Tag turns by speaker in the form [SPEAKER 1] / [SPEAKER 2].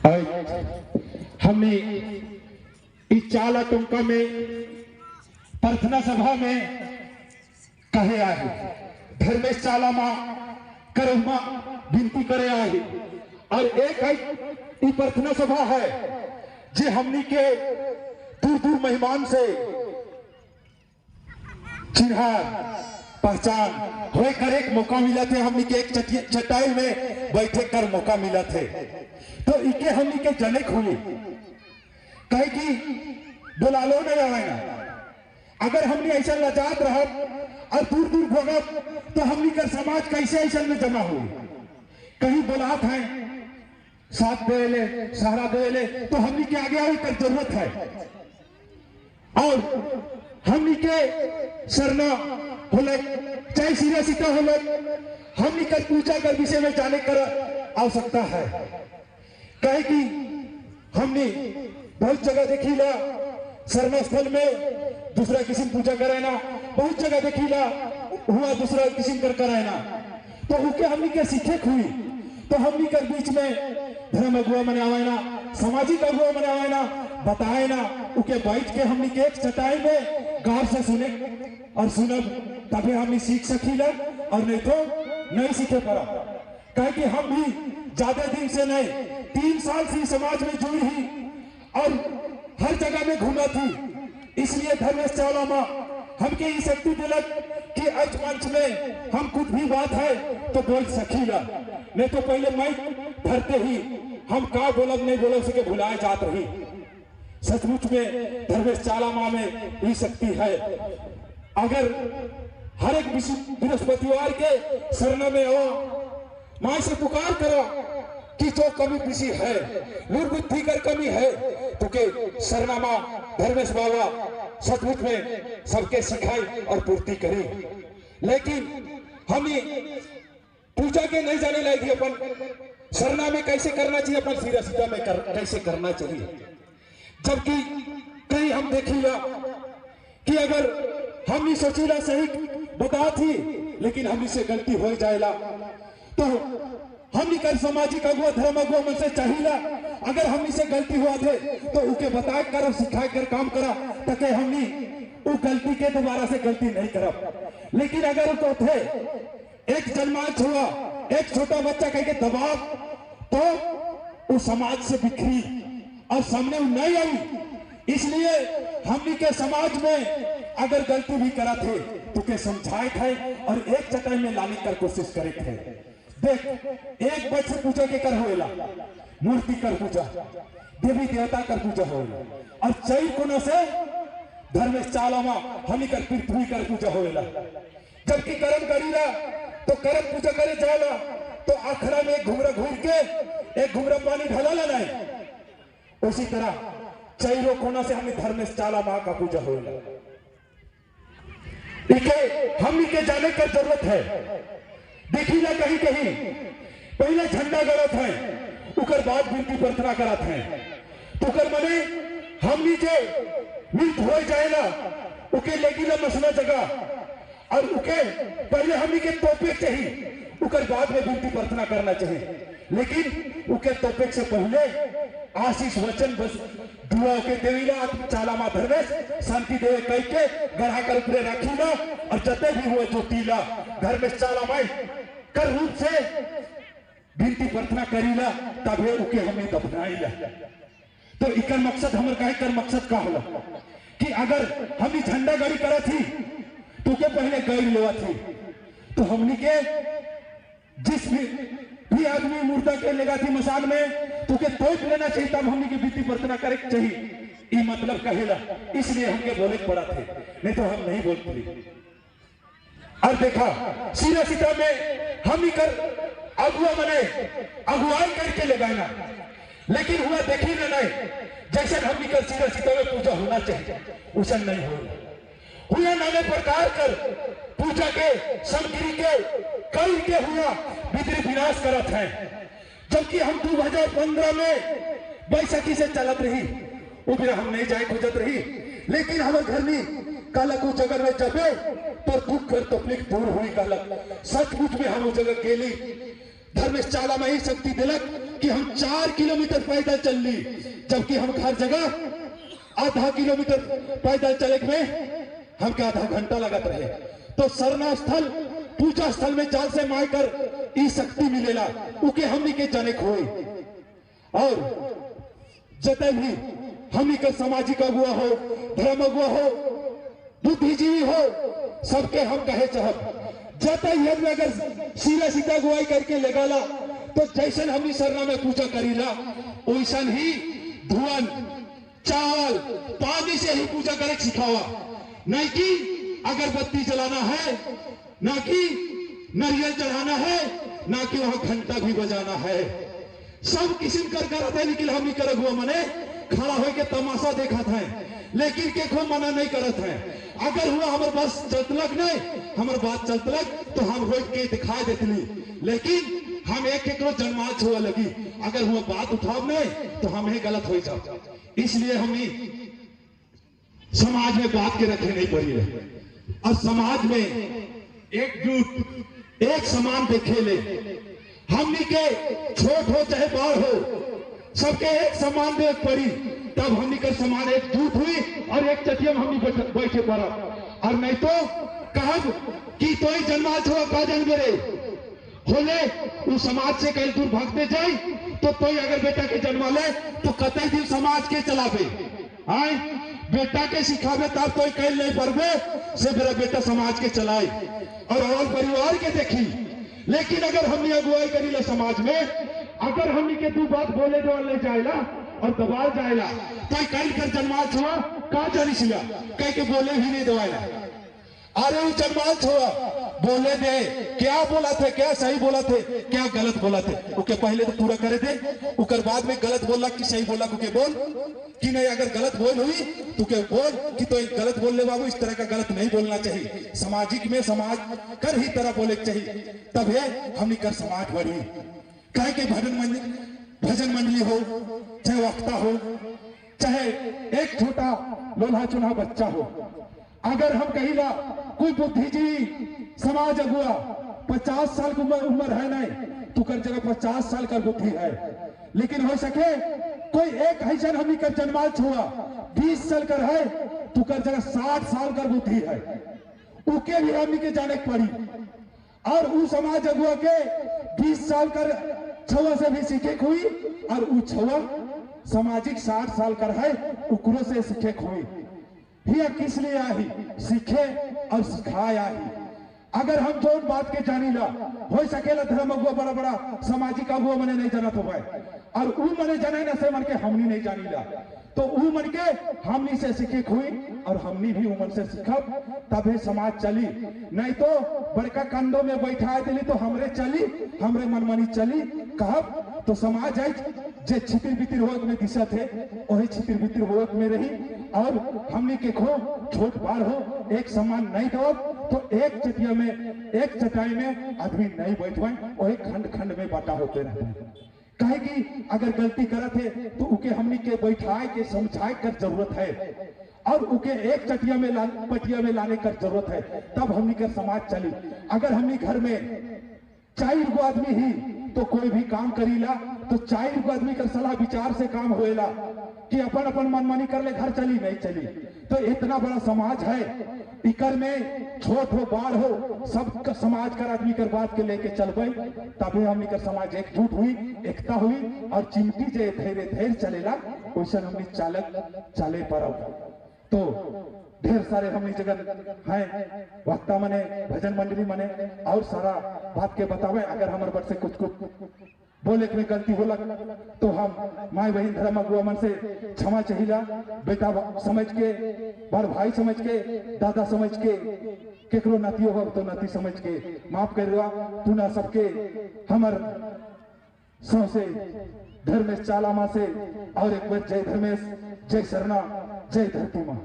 [SPEAKER 1] हमने इस चाला टुमका में प्रार्थना सभा में कहे आए धर्मेश चाला माँ करुमा विनती करे आए। और एक है प्रार्थना सभा है जे हमनी के दूर दूर मेहमान से चिन्हार पहचान होए कर एक मौका मिला थे, हमनी के एक चटाई में बैठे कर मौका मिला थे। तो इके हमनी के जनक हुई कहे कि बुला लो नहीं आएगा। अगर हमने ऐसा लजात रहा और दूर दूर भोगत तो हमनी कर समाज कैसे ऐसा में जमा हो। कहीं बुलात है साथ दे ले सहारा दे ले तो हमनी के आगे आने कर जरूरत है। और हमनी के सरना होले चाहे सीधा सीधा होले हमनी कर पूजा कर विषय में जाने कर आवश्यकता है। कहे कि हमने बहुत जगह देखी ला सरना स्थल में दूसरा किस्म पूजा कराना, बहुत जगह देखी ला हुआ दूसरा किस्म कर कराना। तो उके हमनी के सीखे हुई तो हमनी कर बीच में धर्म अगुआ मने आवेना, सामाजिक अगुआ मने आवेना, बताए ना उके बैठ के हमनी के एक चटाई में गौर से सुने और सुनब तभी हमनी सीख सकीला और नहीं तो नहीं सीखे पड़ा। कहे कि हम भी ज्यादा दिन से नहीं 3 साल से समाज में जुड़ी ही और हर जगह में घूमा थी, इसलिए धर्मेश चावला माँ हमके ये शक्ति दिलक कि आज मंच में हम कुछ भी बात है तो बोल सकीला। नहीं तो पहले माइक धरते ही हम का बोलब नहीं बोलब सके भुलाए जात रही। सचमुच में धर्मेश चावला माँ में ये शक्ति है। अगर हर एक बृहस्पतिवार के सरना में आओ, माँ से पुकार करो कि जो कमी किसी है निर्बुद्धि कर कमी है तो के सरना माँ धर्मेश बाबा सचमुच में सबके सिखाई और पूर्ति करी। लेकिन हमें पूजा के नहीं जाने लायक अपन सरना में कैसे करना चाहिए, अपन सीधा सीधा में कैसे करना चाहिए। जबकि कहीं हम देखीला कि अगर हम सोचीला सही बता थी लेकिन हम से गलती हो जाएला तो हम कर सामाजिक अगुआ धर्म अगुआ मन से चाहिला अगर हमनी से गलती हुआ थे तो उके बता कर और सिखा कर काम करा ताकि हमनी वो गलती के दोबारा से गलती नहीं करब। लेकिन अगर तो थे एक जन्मांश हुआ एक छोटा बच्चा कह के दबाव तो वो समाज से बिखरी और सामने वो नहीं आई। इसलिए हमनी के समाज में अगर गलती भी करा थे तो के समझाए थे और एक चटाई में लाने कर कोशिश करे थे। देख एक बच्चे पूजा के कर होएला, मूर्ति कर पूजा, देवी देवता कर पूजा होएला और चई कोना से धर्मेश चावला माँ हमनी कर पृथ्वी कर पूजा होएला। जबकि कर्म करीला तो कर्म पूजा करे जाला तो अखड़ा में एक घुमरा घूर के एक घुमरा पानी ढला नहीं। उसी तरह चैरो कोना से हमें धर्मेश चावला माँ का पूजा होएला। हमनी के जाने का जरूरत है। देखी ना कहीं कहीं पहले झंडा गड़त है उकर बाद विनती प्रार्थना करत है तो कर मने हमनी जे मृत हो जाएला उके लेगिला मसला जगह और उके पहले हमनी के तोपे चाहिए उकर बाद में विनती प्रार्थना करना चाहिए। लेकिन उके तोपे से पहले आशीष वचन बस दुआ के देवीला चाला माँ धर्मेश शांति देवे कह के गढ़ा कर ऊपरे रखीला और जते भी हुए ज्योतिला धर्मेश चावला माई कर रूप से विनती प्रार्थना करीला तबे उके हमें दफनाईला। तो इकर मकसद हमर काहे कर मकसद का होला कि अगर हमनी झंडा गाड़ी करा थी तो के पहले गैर लेवा थी तो हमनी के जिस भी आदमी मुर्दा के लेगा थी मसान में तो के तोप लेना चाहिए तब हमनी के विनती प्रार्थना करे चाहिए। ये मतलब कहेला इसलिए हमके बोले पड़ा थे, नहीं तो हम नहीं बोलते। और देखा सीधा सीधा में हम ही कर अगुआ बने अगुवाई करके लगाना लेकिन हुआ देखी ना नहीं जैसे हम निकल सीधा सीधा में पूजा होना चाहिए उसे नहीं हो हुआ नाने प्रकार कर पूजा के सामग्री के कल के हुआ भीतरी विनाश करत है। जबकि हम 2015 में बैसाखी से चलत रही वो हम नहीं जाए खोजत रही लेकिन हमारे घर में कहलक उस जगह में जबे पर दुख कर तकलीफ दूर हुई। कहलक सचमुच में हम उस जगह गेली धर्मेश चावला में ही शक्ति दिलक कि हम 4 किलोमीटर पैदल चल ली, जबकि हम हर जगह आधा किलोमीटर पैदल चले में हमके आधा घंटा लगत रहे। तो सरना स्थल पूजा स्थल में जाल से माय कर ई शक्ति मिलेला, उके हमनी के जाने खोई। और जते भी हमनी के सामाजिक अगुआ हो, धर्म अगुआ हो, बुद्धिजीवी हो, सबके हम कहे चाहब जते ही हम अगर सीधा सीधा अगुवाई करके लगाला तो जैसन हमनी सरना में पूजा करीला वैसन ही धुआं चावल पानी से ही पूजा करे सिखावा, नहीं कि अगरबत्ती जलाना है, ना कि नारियल चढ़ाना है, ना कि वहां घंटा भी बजाना है। सब किस्म कर करत है, लेकिन हम कर हुआ मने खड़ा होके तमाशा देखा था, लेकिन के मना नहीं करत है। अगर हुआ हमारे बस चलतलक नहीं, हमारे बात चलतलक तो हम रोक के दिखा देतली, लेकिन हम एक एक जन्मा छुआ लगी, अगर हुआ बात उठाव नहीं तो हम ही गलत हो जाओ। इसलिए हमें समाज में बात के रखे नहीं पड़ी है और समाज में एकजुट एक समान देखे ले, हमनी के छोट हो चाहे बड़ हो सबके एक समान देख पड़ी, तब हमनी के समान एकजुट हुई और एक चटिया में हमनी बैठे पड़ा। और नहीं तो कहब कि तो ही जन्मा छो का जन मेरे होले उस समाज से कहीं दूर भागते जाए तो कोई अगर बेटा के जन्मा ले तो कतई दिन समाज के चलावे, आए बेटा के सिखावे तब कोई कहीं नहीं पड़बे से मेरा बेटा समाज के चलाए और परिवार के देखी। लेकिन अगर हमने अगुवाई करी ला समाज में, अगर हमने के दो बात बोले दो ले जाएला और दबाव जाएला तो कहीं कर जन्मा छुआ का जानी सिया कहीं के बोले ही नहीं दबाएला। अरे वो जन्मा छुआ बोले दे, क्या बोला थे, क्या सही बोला थे, क्या गलत बोला थे, ओके पहले तो पूरा करे दे, उकर बाद में गलत बोला कि सही बोला के बोल कि नहीं। अगर गलत बोल हुई तो के बोल कि तो गलत बोल ले बाबू, इस तरह का गलत नहीं बोलना चाहिए, सामाजिक में समाज कर ही तरह बोले चाहिए, तब है हमने कर समाज बढ़ी। कहे के भजन मंडली हो, चाहे वक्ता हो, चाहे एक छोटा लोल्हा चुना बच्चा हो, अगर हम कहिला कोई बुद्धिजीवी समाज अगुआ 50 साल की उम्र है नहीं तो कर जगह 50 साल का बुद्धि है, लेकिन हो सके कोई एक ऐसा हमनी कर जन्माल छुआ 20 साल कर है तो कर जगह 60 साल का बुद्धि है, उके भी हमनी के जाने पड़ी। और उ समाज अगुआ के 20 साल कर छुआ से भी सीखे हुई और उ छुआ सामाजिक 60 साल कर है उकरो से सीखे हुई। हिया किस लिए आही सीखे और सिखाया ही। अगर हम जोन बात के जानी ला हो सकेला धर्म अगुआ बड़ा बड़ा सामाजिक अगुआ मने नहीं जाना तो भाई, और ऊ मने जाने ना से मन के हमनी नहीं जानी ला, तो ऊ मन के हमनी से सीखे हुई और हमनी भी उमन से सीखब तबे समाज चली। नहीं तो बड़का कंधों में बैठा दिली तो हमरे चली, हमरे मनमानी चली कहब तो समाज है जे छितिर बितिर होत में दिशा थे वही छितिर बितिर होत में रही। और हमनी के खो छोट बार हो एक समान नहीं दो तो एक चटिया में एक चटाई में आदमी नहीं बैठवाए, वही खंड खंड में बाटा होते रहते हैं। काहे कि अगर गलती करत है तो उके हमनी के बैठाए के समझाए कर जरूरत है और उके एक चटिया में पटिया में लाने कर जरूरत है, तब हमनी के समाज चली। अगर हमनी घर में 4 गो आदमी ही तो कोई भी काम करीला तो 4 गो आदमी का सलाह विचार से काम होएला कि अपन अपन मनमानी कर ले घर चली नहीं चली। तो इतना बड़ा समाज है, इकर में छोट हो बाढ़ हो सब समाज कर आदमी कर बात के लेके चलबे तभी हमनी कर समाज एकजुट हुई, एकता हुई और चिमटी जे धीरे धीरे चलेला वैसे हमनी चालक चले पर। तो ढेर सारे हमनी जगह हैं वक्ता मने भजन मंडली मने और सारा बात के बतावे। अगर हमारे बट से कुछ कुछ बोले में गलती होला तो हम माई बहन धर्म अगुआ मन से क्षमा चाहिला, बेटा समझ के, बड़ भाई समझ के, दादा समझ के, केकरो नाती हो तो नाती समझ के माफ कर पुनः सबके हमर सौ से धर्मेश चाला माँ से और एक बार जय धर्मेश, जय सरना, जय धरती माँ।